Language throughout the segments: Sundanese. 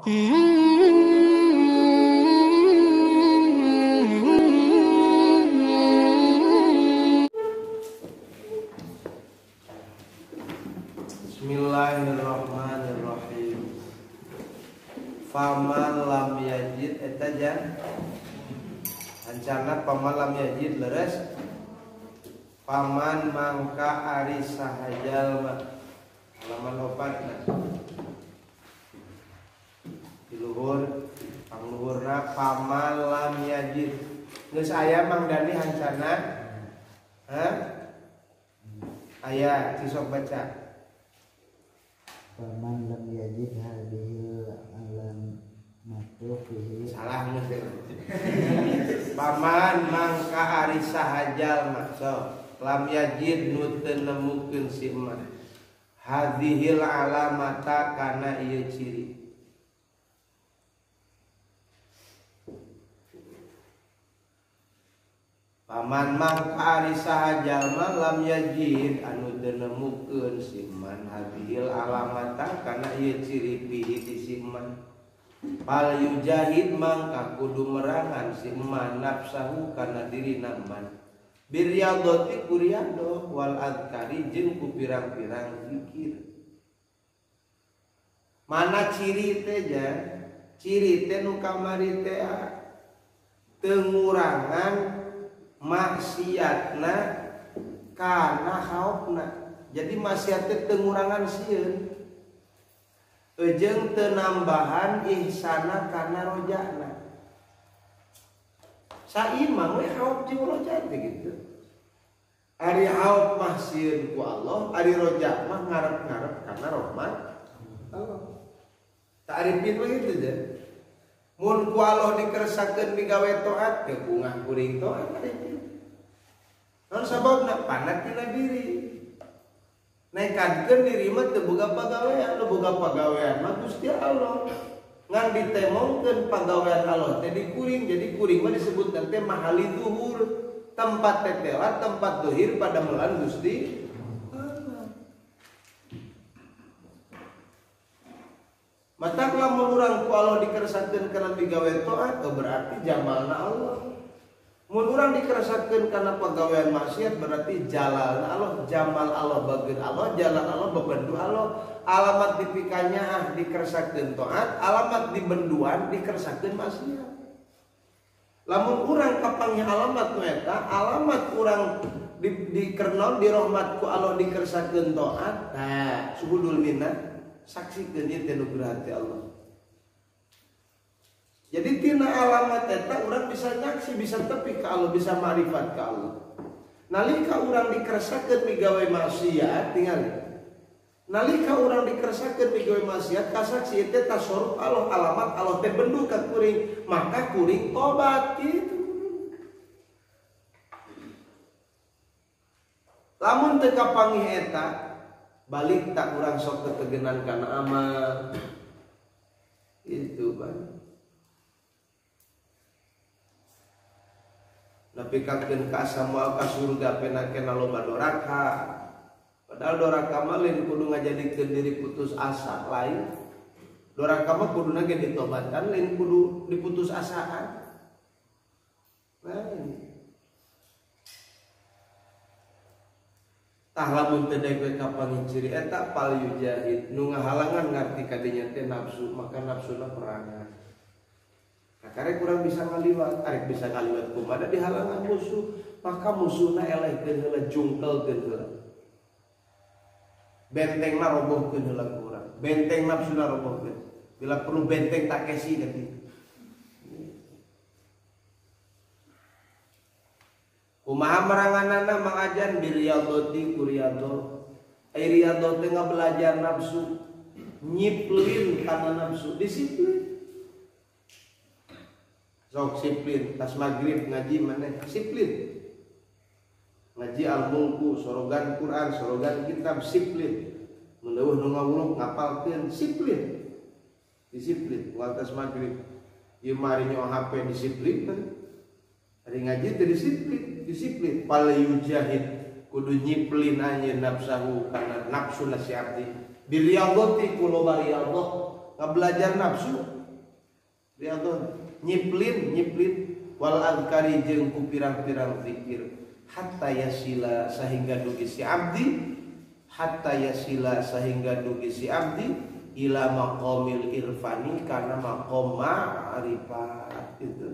Bismillahirrahmanirrahim. Faman lam yajid eta jan ancana faman lam yajid leres faman mangka ari sahajalma halaman 4 na di luhur pangluhurna faman lam yajid geus aya Mang Dani hancana hah aya cisok baca faman lam yajid hadhil alamatu fihi salah geus paman mangka ari sahajalma so lam yajid nu teu nemukeun si man hadhil alamata kana ieu ciri paman mangka ari sahajalma lam yajid anu teu nemukeun si man hadhil alamata kana ieu ciri fihi di si man pal yujahid mangka kudu merangan si man nafsahu kana dirina man birriyadhati kuriyadho wal adkari jeung ku pirang-pirang zikir. Mana ciri teh jan? Ciri teh nu kamari teh teu ngurangan maksiatna kana khaufna. Jadi maksiat teh teu ngurangan sieun. Jeung teu nambahan ihsana kana rojana. Saimang we khauf jeung roja teh gitu. Ari khauf mah sieun ku Allah, ari roja mah ngarep-ngarep kana rahmat Allah. Ta'rifin mah kitu je. Mun ku Allah dikersakeun migawe taat, teu bungah kuring taat arifin. Naon sababna? Panat tina diri. Nekadkeun diri mah teu boga pagawean, nu boga pagawean mah Gusti Allah. Ngan ditemongkeun pagawean Allah teh di kuring, jadi kuring mah disebut teh mahali zuhur, tempat tetela, tempat zuhir pada melan Gusti Allah. Matak lamun urang ku Allah dikersakeun kana migawe taat, berarti jamalna Allah. Mun urang dikersakeun kana pagawean maksiat berarti jalalna Allah, jamal Allah bageun Allah, jalan Allah bebendu Allah. Alamat dipikanya ah dikersakeun taat, alamat dibenduan dikersakeun maksiat. Lamun urang kapanggih alamat nu eta, alamat urang dikernon dirahmat ku Allah dikersakeun taat, nah suhudul minnah saksikeun ieu teh nugraha ti Allah. Jadi tina alamat eta urang bisa nyaksi, bisa tepi ka Allah, bisa ma'rifat ka Allah. Nalika urang dikersakeun migawe maksiat tingali. Nalika urang dikersakeun migawe maksiat kasaksi teh tasarruf Allah, alamat Allah teh bendu ka kuring, maka kuring tobat gitu. Lamun teu kapanggih eta, balik tak urang sok tetegenan kana amal. Itu bang. Nepi kakeun ka asa moal ka surga penakena loba doraka. Padahal doraka mah lain kudu ngajadikeun diri putus asa lain. Doraka mah kuduna ge ditobatan lain kudu diputus asaan. Nah ini. Tah lamun teu daek we kapanggih ciri eta pal yujahid nu ngahalangan ngarti kadinya teh nafsu, maka nafsuna perangan. Nah, karek kurang bisa ngaliwat, arek bisa ngaliwat kumaha dihalangan musuh, maka musuhna elehkeun heula, jungkelkeun heula. Bentengna robohkeun heula ku urang, benteng nafsuna robohkeun. Bila perlu benteng Takeshi ganti. Kumaha meranganana Mang Ajan biriyadhati kuriyadho. Ai riyadho teh ngabelajar nafsu, nyiplin kana nafsu, disiplin. Sok siplin, tas maghrib ngaji maneh siplin. Ngaji al-mulku, sorogan Quran, sorogan kitab siplin. Mun eueuh nu ngawuruk ngapalkeun siplin. Disiplin, moal tas maghrib. Ieu mah ari nyo HP disiplin. Ari ngaji teh disiplin, disiplin. Pal yujahid kudu nyiplin anjeun nafsahu kana nafsu nasi abdi. Biriyadhati ku loba riyadhah, Ngabelajar nafsu. Riyadhah nyiplin wal azkari jeung ku pirang-pirang zikir hatta yasila sehingga dugi si abdi hatta yasila sehingga dugi si abdi ila maqamil irfani kana maqam ma'rifat itu.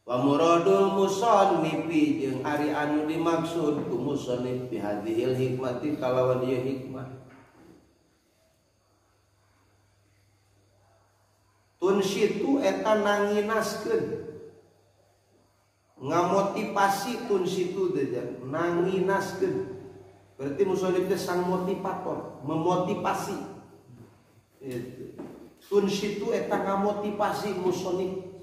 Wa muradul musannifi jeung ari anu dimaksud ku musannif bi hadhil hikmati kalawan ieu hikmah. Tunsitu eta nanginaskeun ngamotivasi tunsitu teh nanginaskeun berarti musannif teh sang motivator memotivasi itu. Tunsitu eta ngamotivasi musannif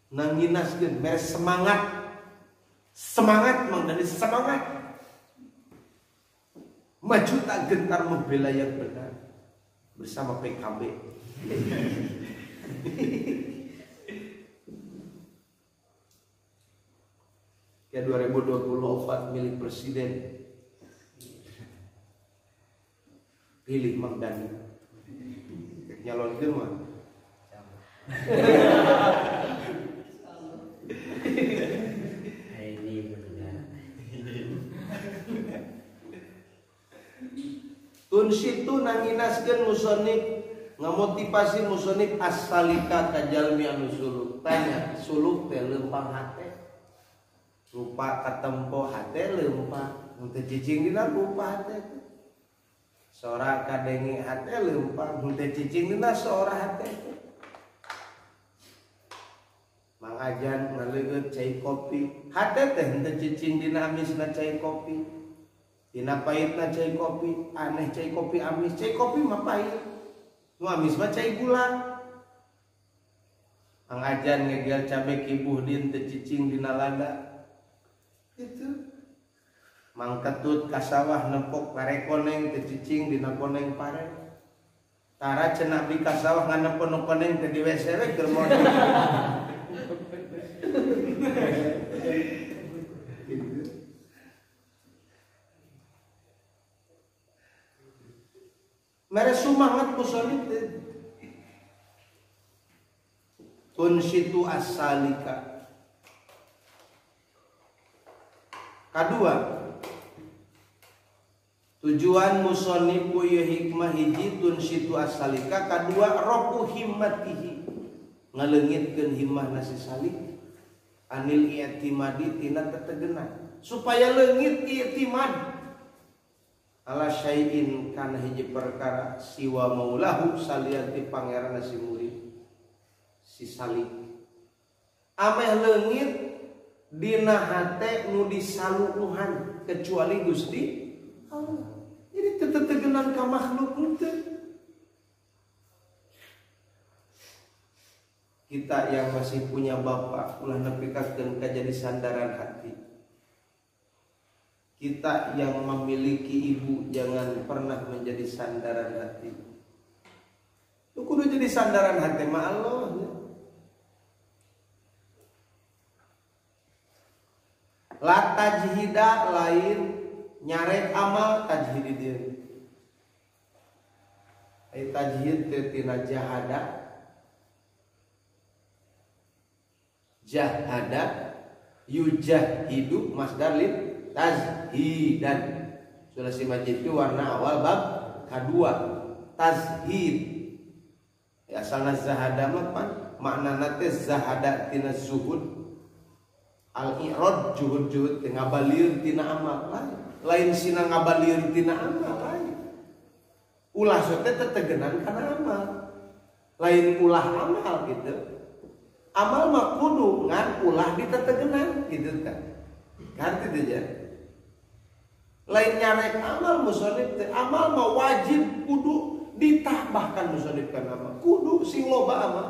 nanginaskeun mere semangat semangat Mang Dani semangat maju tak gentar membela yang benar bersama PKB. Ya 2024 milik presiden. Pilih Mang Dani. Nyalonkeun mah. Ini benar. Tunsitu nanginaskeun musannif ngamotivasi musannif as-salika kajalmi anu suluk. Tanya, suluk teh leumpang hate. Rupa katempo hate leumpang, henteu cicing dina rupa hate. Sora kadenge hate leumpang, henteu cicing dina sora hate. Mang Ajan ngaleueut cai kopi, hate teh henteu cicing dina amisna cai kopi. Dina pahitna cai kopi, aneh cai kopi amis, cai kopi mah pahit. Nu amis mah cai gula. Mang Ajan ngegel cabe kibuh din teu cicing dina lada. Itu. Mang Ketut ka sawah nempok pare koneng teu cicing dina koneng pare. Tara cenah bi ka sawah nganempon nu koneng teu di WC we keur modal. Mere sumangat musannif teh. Tunsitu as-salika. Kadua, tujuan musannif ku ieu hikmah hiji tunsitu as-salika, kadua roku himmatihi ngaleungitkeun himmahna si salik anil i'timadi tina tetegenan supaya leungit i'timad ala syai'in kana hiji perkara siwa maulahu salianti pangeran si murid si salik ameh leungit dina hate nu disaluuhan kecuali Gusti Allah. Jadi tetegenan ka makhluk teu. Kita yang masih punya bapak ulah nepikakeun ka jadi sandaran hati. Kita yang memiliki ibu jangan pernah menjadi sandaran hati. Lu kudu jadi sandaran hati mah Allah. La tajhida lain nyarek amal tajhid dieu. Ai tajhid teh tina jahada. Jahada yujahidu masdar lin tazhidan. Sulasi majid itu warna awal bab kedua tazhid. Ya, asalna zahada mah pan maknana teh zahada tina zuhud al-i'rad juhud-juhud teh ngabalieun tina amal lain. Lain sina ngabalieun tina amal lain. Ulah teh tetegenan kana amal. Lain ulah amal gitu. Amal mah kudu ngan ulah ditetegenan gitu kan. Kan kitu ya. Lain nyarek amal musannif teh, amal mah wajib kudu ditambahkan musannif kana amal. Kudu sing loba amal.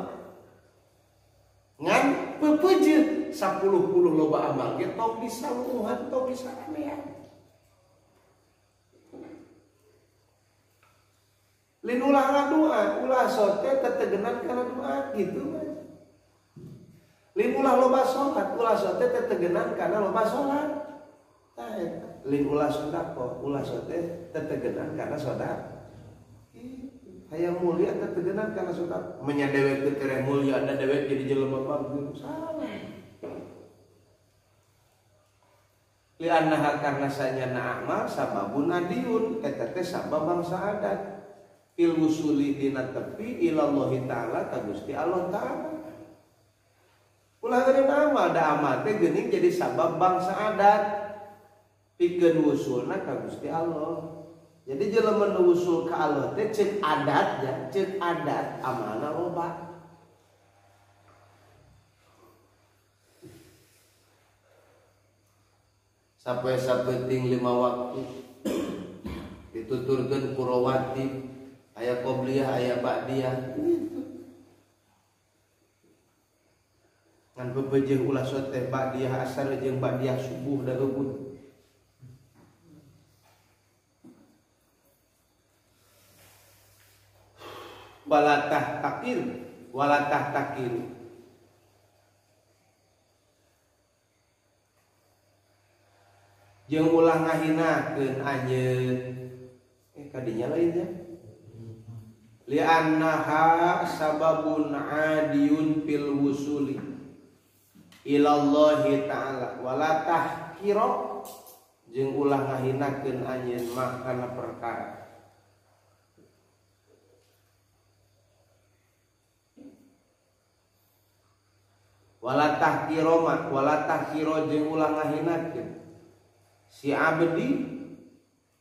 Ngan pepejeut 10 loba amal ge tong disaluuhan tong disaramean. Lin ulah ngadoa, ulah sote tetegenan kana doa gitu mah. Lin ulah loba salat, ulah sote tetegenan kana loba salat. Tah eta. Lin ulah sedekah, ulah sote tetegenan kana sedekah. Hayang mulia teh tegenan kana sedekah. Menya dewek teh tereh mulia da dewek jadi jelema bagus. Salah. Li'annaha karna sanyana amal sababun adiun eta teh sabab bangsa adat. Fil wusuli dina tepi ilallahi ta'ala ka Gusti Allah ta'ala. Ulah geuning amal da amal teh geuning jadi sabab bangsa adat pikeun wusulna ka Gusti Allah. Jadi jelema nu wusul ka Allah teh ceuk adat ya, ceuk adat amalna loba. Sampai sapenting 5 waktu dituturkeun ku rawatib, aya qobliyah, aya ba'diyah gitu. Ngan bebejeuh ulah sote ba'diyah asar jeung ba'diyah subuh da eueuh. Walatah takir, walatah takir. Jeung ulah ngahinakeun anjeun. Kadinya lain ya. Li'annaha sababun adiyun fil wusuli ilallahi ta'ala wala tahkira jeung ulah ngahinakeun anjeun mah kana perkara. Wala tahkira mah wala tahkira jeung ulah ngahinakeun si abdi,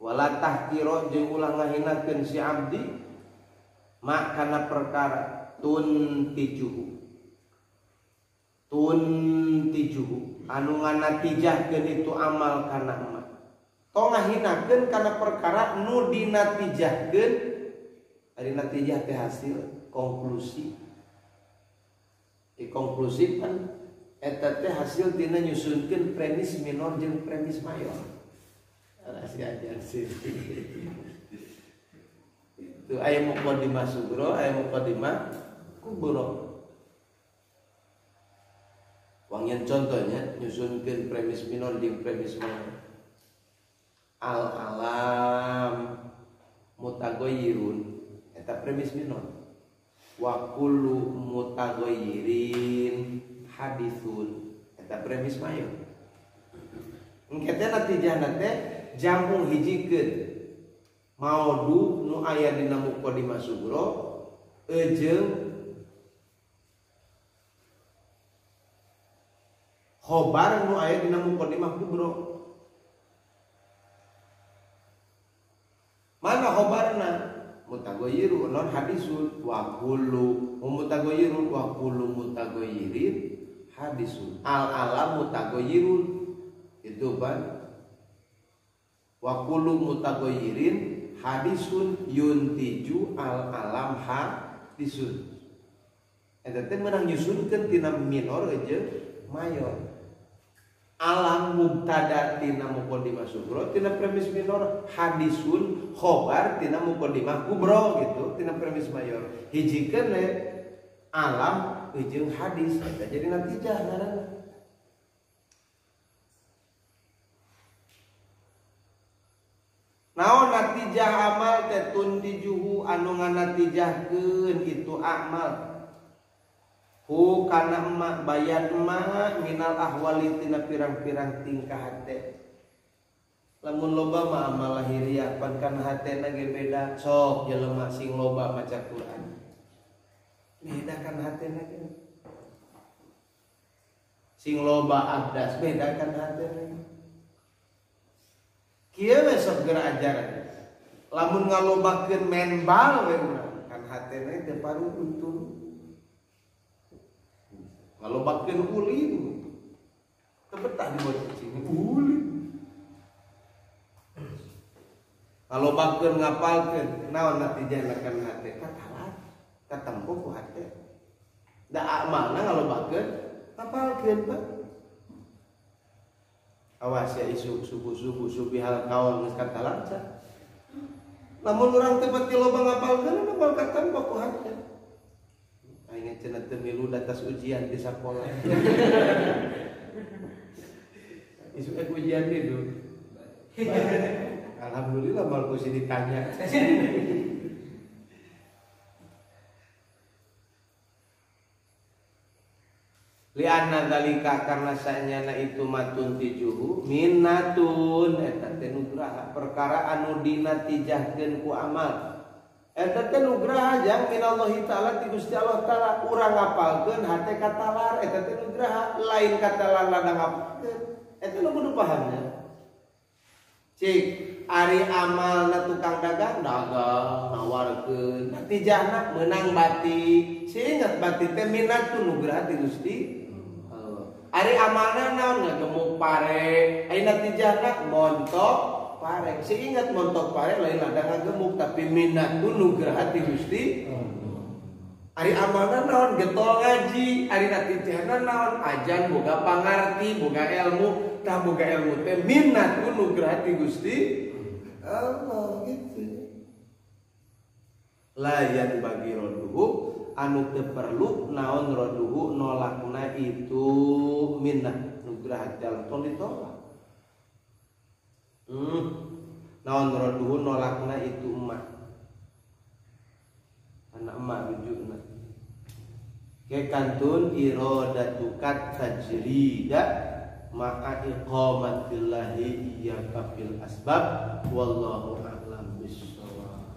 wala tahkira jeung ulah ngahinakeun si abdi mak kana perkara tuntijuhu tuntijuhu anu nganatijahkeun itu amal kana emak. Tong ngahinakeun kana perkara nu dinatijahkeun, ari natijah teh hasil konklusi. Di konklusi kan eta teh hasil tina nyusunkeun premis minor jeung premis mayor. Rahasia ajar sih. Itu aya muqaddimah sugro, aya muqaddimah kubro. Wangian contohnya nyusunkeun premis minor jeung premis mayor. Al alam mutaghayyirun eta premis minor. Wa kullu mutaghayyirin hadisun eta premis mayor. Engke teh natijahna teh jangkung hijikeun maudu nu aya dina muqaddimah sugro jeung khobar nu aya dina muqaddimah kubro. Mana khobarna? Mutaghayyirun non hadisun wa kullu mutaghayyirun wa kullu mutaghayyirin hadisun. Al alam mutaghayyirun itu kan wa kullu mutaghayyirin hadisun yuntiju al alam hadisun. Eta teh meunang nyusunkeun tina minor jeung mayor. Alam mubtada tina muqaddimah sugro tina premis minor, hadisun khobar tina muqaddimah kubro gitu tina premis mayor. Hijikeun we alam jeung hadis eta jadi natijah ngaranna. Naon natijah amal teh tuntijuhu anu nganatijahkeun itu amal. Hu kana emak bayan emak minal ahwali tina pirang-pirang tingkah hate. Lamun loba mah amal lahiriah pan kana hatena ge beda. Sok jelema sing loba maca Quran. Beda kan hatena ge. Sing loba abdas beda kan hatena. Kieu we sok geura ajaran. Lamun ngalobakeun main bal we urang kan hatena teu paruhun tuluy. Ngalobakeun ulin. Teu betah dibawa cicing ulin. Ngalobakeun ngapalkeun naon natijahna kana hate katalat katempo ku hate. Da amalna ngalobakeun ngapalkeun Pak. Awas ya isuk subuh-subuh subihal kaon geus katalanca. Lamun urang teu beuti loba ngapalkeun moal katempo ku hate. Aing cenah teu milu atas ujian di sakola. Isuk ujian itu. Alhamdulillah mal ku ditanya. Lianna dzalika karena sanyana itu matun tijuhu minnatun eta teh nugraha perkara anu dinatijahkeun ku amal. Eta teh nugraha jang minallahi taala ti Gusti Allah taala urang ngapalkeun hate katalar eta teh nugraha lain katalar ladang ngapalkeun. Eta nu kudu pahamnya. Cik ari amalna tukang dagang dagang nawarkeun natijahna meunang batik. Seingat batik teh minnatun nugraha ti Gusti. Ari amalna naon ngagemuk pare, ari natijahna montok pare. Seingat montok pare lain ladang ngagemuk tapi minnatun nugraha ti Gusti. Ari amalna naon getol ngaji, ari natijahna naon ajan boga pangarti, boga ilmu, tah boga ilmu teh minnatun nugraha ti Gusti Allah gitu. Layan bagi roduhu anu teu perlu naon roduhu nolakna itu minnah nugraha ti Allah tong ditolak. Naon roduhu nolakna itu emak. Anak emak rujukna. Ke kantun iradatukat tajrida ma'a iqamatillahi iyyaka fil asbab wallahu a'lam bissawab.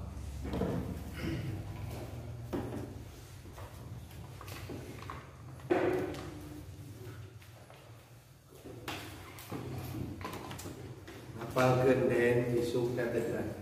Hafalkeun den isuk teh.